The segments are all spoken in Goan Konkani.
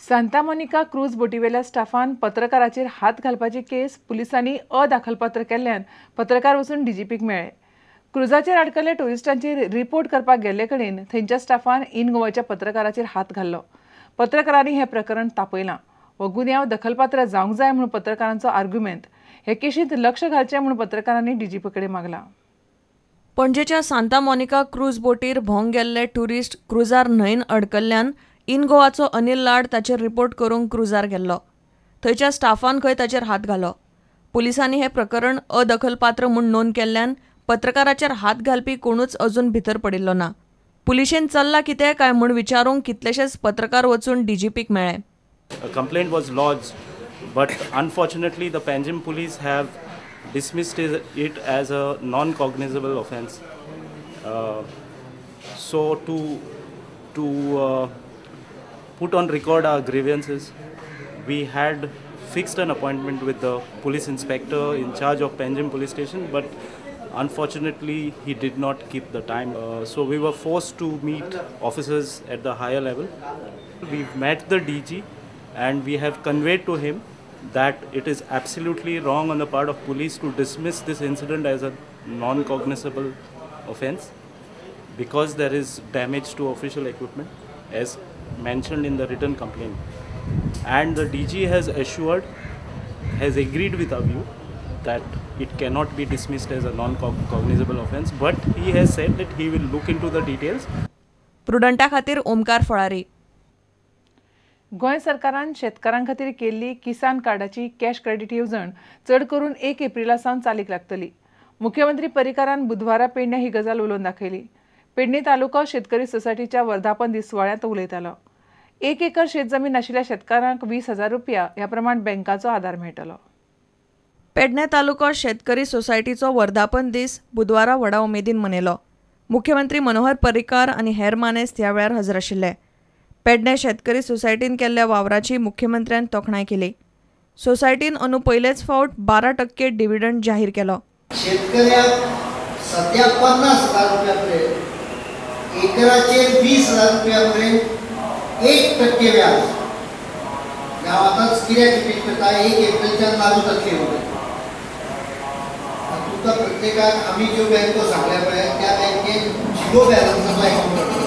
सांता मोनिका क्रूज बोटीवेल्या स्टाफान पत्रकाराचेर हात घालपाची केस पुलिसांनी अदाखलपात्र केल्ल्यान पत्रकार वचून डीजीपीक मेळ्ळे. क्रुजाचेर आडकल्ल्या ट्युरिस्टांचेर रिपोर्ट करपाक गेल्ले कडेन थंयच्या स्टाफान इन गोवाच्या पत्रकाराचेर हात घाल्लो. पत्रकारांनी हें प्रकरण तापयलां. हो गुन्यांव दखलपात्र जावंक जाय म्हूण पत्रकारांचो आर्ग्युमेंत. हे केशींत लक्ष घालचें म्हूण पत्रकारांनी डीजीपी कडेन मागलां. पणजेच्या सांता मोनिका क्रूज बोटीर भोंवंक गेल्ले ट्युरिस्ट क्रुजार न्हंयन अडकल्ल्यान इन गोवाचो अनिल लाड ताचेर रिपोर्ट करूंक क्रुजार गेल्लो. थंयच्या स्टाफान खंय ताचेर हात घालो. पुलिसांनी हें प्रकरण अदखलपात्र म्हूण नोंद केल्ल्यान पत्रकाराचेर हात घालपी कोणूच अजून भितर पडिल्लो ना. पुलिशेन चल्ला कितें काय म्हूण विचारूंक कितलेशेच पत्रकार वचून डीजीपीक मेळ्ळे. A complaint was lodged, but unfortunately the Panjim police have dismissed it as a non-cognizable offense. So to put on record our grievances, we had fixed an appointment with the police inspector in charge of Panjim police station, but unfortunately he did not keep the time. So we were forced to meet officers at the higher level. We've met the DG and we have conveyed to him that it is absolutely wrong on the part of police to dismiss this incident as a non-cognizable offense because there is damage to official equipment as mentioned in the written complaint. And the DG has assured, has agreed with our view that it cannot be dismissed as a non-cognizable offense, but he has said that he will look into the details. प्रुडंटा खातीर ओमकार फळारी. गोंय सरकारान शेतकारां खातीर केल्ली किसान कार्डाची कॅश क्रेडीट येवजण चड करून 1 एप्रिला सावन चालीक लागतली. मुख्यमंत्री पर्रीकारान बुधवारा पेडण्यां ही गजाल उलोवन दाखयली. पेडणे तालुको शेतकरी सोसायटीच्या वर्धापन दीस सुवाळ्यांत उलयतालो. 1 एकर शेत जमीन आशिल्ल्या शेतकारांक 20,000 रुपया ह्या प्रमाण बँकाचो आदार मेळटलो. पेडणे तालुको शेतकरी सोसायटीचो वर्धापन दीस बुधवारा व्हडा उमेदीन मनयलो. मुख्यमंत्री मनोहर पर्रीकार आनी हेर मानेस्त ह्या वेळार हजर आशिल्ले. पेडणे शेतकरी सोसायटीन केल्ल्या वावराची मुख्यमंत्र्यान तोखणाय केली. सोसायटीन अंदू पयलेच फावट 12% डिव्हिडंड जाहीर केलो. शेतकऱ्याक सध्या 50,000 रुपया पर्यंत, एकराचेर 20,000 रुपया पर्यंत 1% व्याज. हांव आतांच कित्याक रिपीट करता, 1 एप्रिलच्यान लागू जातली येवजण. तुमकां प्रत्येकाक आमी ज्यो बँको सांगल्या पळय त्या बँकेन झिरो बॅलन्साचो अकावंट आसतलो.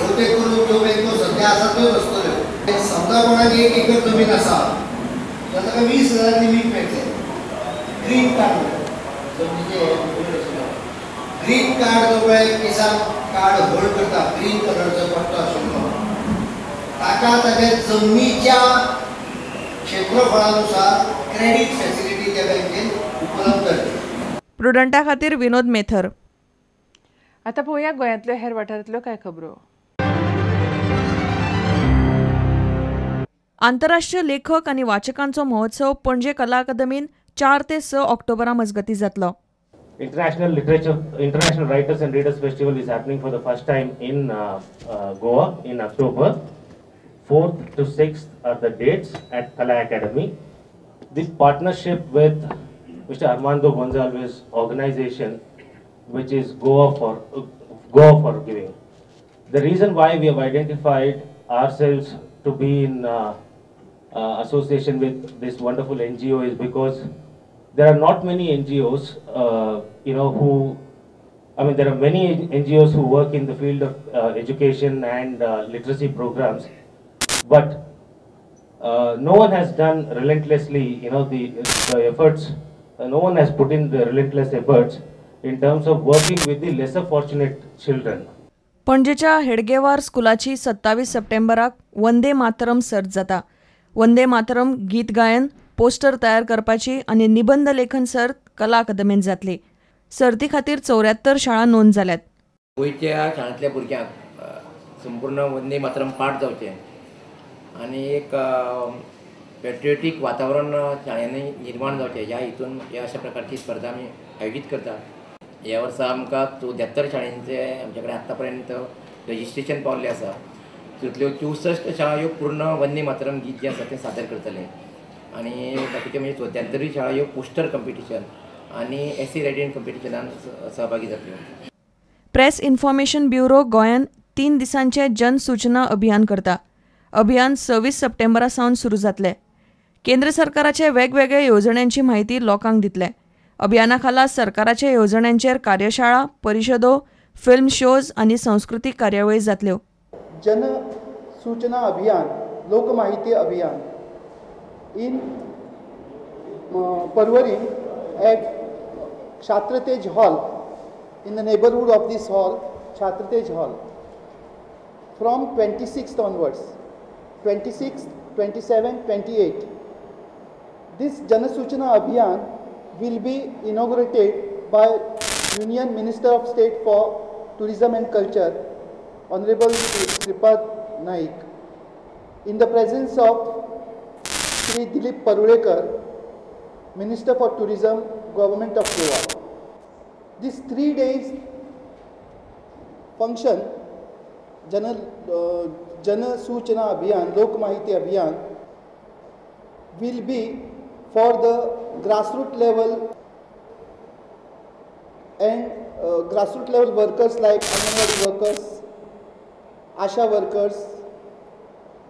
भोवतेक करून ज्यो बँको सद्या आसा त्योच आसतल्यो. समजा कोणाक 1 एकर जमीन आसा जाल्यार ताका 20,000 लिमीट मेळटलें. ग्रीन कार्ड जमनीचें ग्रीन कार्ड जो पळय किसान कार्ड होल्ड करता, ग्रीन कलरचो पट्टो आशिल्लो, ताका ताच्या जमनीच्या क्षेत्रफळानुसार क्रेडीट फॅसिलिटी त्या बँकेन उपलब्ध जातली. प्रुडंटा खातीर विनोद मेथर. आतां पळोवया गोंयांतल्यो हेर वाठारांतल्यो कांय खबरो. आंतरराष्ट्रीय लेखक आनी वाचकांचो महोत्सव पणजे कला अकादमीन 4 ते 6 ऑक्टोबरा मजगतीं जातलो. International Literature, International Writers and Readers Festival is happening for the first time in Goa in October. 4th to 6th are the dates at Kala Academy. This partnership with Mr. Armando Gonzalez's organization, which is Goa for Giving. The reason why we have identified ourselves to be in association with this wonderful NGO is because there are not many NGOs, there are many NGOs who work in the field of education and literacy programs, but no one has done relentlessly, the efforts, no one has put in the relentless efforts in terms of working with the lesser fortunate children. पणजेच्या हेडगेवार स्कुलाची 27 सप्टेंबराक वंदे मातरम सर्त जाता. वंदे मातरम गीत गायन, पोस्टर तयार करपाची आनी निबंध लेखन सर्त कला अकादमींत जातली. सर्ती खातीर 74 शाळा नोंद जाल्यात. गोंयच्या शाळांतल्या भुरग्यांक संपूर्ण वंदे मातरम पाठ जावचें आनी एक पेट्रियोटीक वातावरण शाळांनी निर्माण जावचें ह्या हितून ह्या अशा प्रकारची स्पर्धा आमी आयोजीत करतात. ह्या वर्सा आमकां 74 शाळेंचे आमचे कडेन आतां पर्यंत रजिस्ट्रेशन पावल्लें आसा. तितूंतल्यो 64 शाळा ह्यो पूर्ण वंदे मातरम गीत जें आसा तें सादर करतले आनी बाकीचे म्हणजे 74 शाळा ह्यो पोस्टर कंपिटिशन आनी एसे रायटींग कंपिटिशनान सहभागी जातल्यो. प्रेस इन्फॉर्मेशन ब्युरो गोंयान 3 दिसांचे जनसूचना अभियान करता. अभियान 26 सप्टेंबरा सावन सुरू जातले. केंद्र सरकाराचे वेगवेगळे येवजण्यांची म्हायती लोकांक दितले. अभियाना खाला सरकाराच्या येवजण्यांचेर कार्यशाळा, परिशदो, फिल्म शोज आनी संस्कृतीक कार्यावळी जातल्यो. जन सूचना अभियान, लोकमाहिती अभियान in Porvorim at Kshatratej Hall, in the neighborhood of this hall, Kshatratej Hall, from 26th onwards, 26th, 27th, 28th. This Jan Suchana Abhiyan will be inaugurated by Union Minister of State for Tourism and Culture, Honorable Shripad Naik, in the presence of Shri Dilip Parulekar, Minister for Tourism, Government of Goa. This 3 days function, Jana Suchana Abhiyan, Lok Mahiti Abhiyan, will be for the grassroots level and grassroots level workers like Anganwadi workers, Asha workers,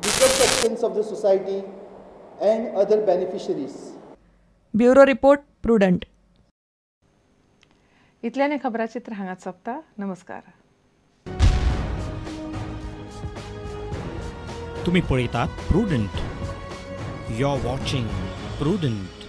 weaker sections of the society and other beneficiaries. Bureau report, Prudent. इतल्याने खबराचित्र हांगाच सोंपता. नमस्कार. तुम्ही पळयतात Prudent. You are watching Prudent.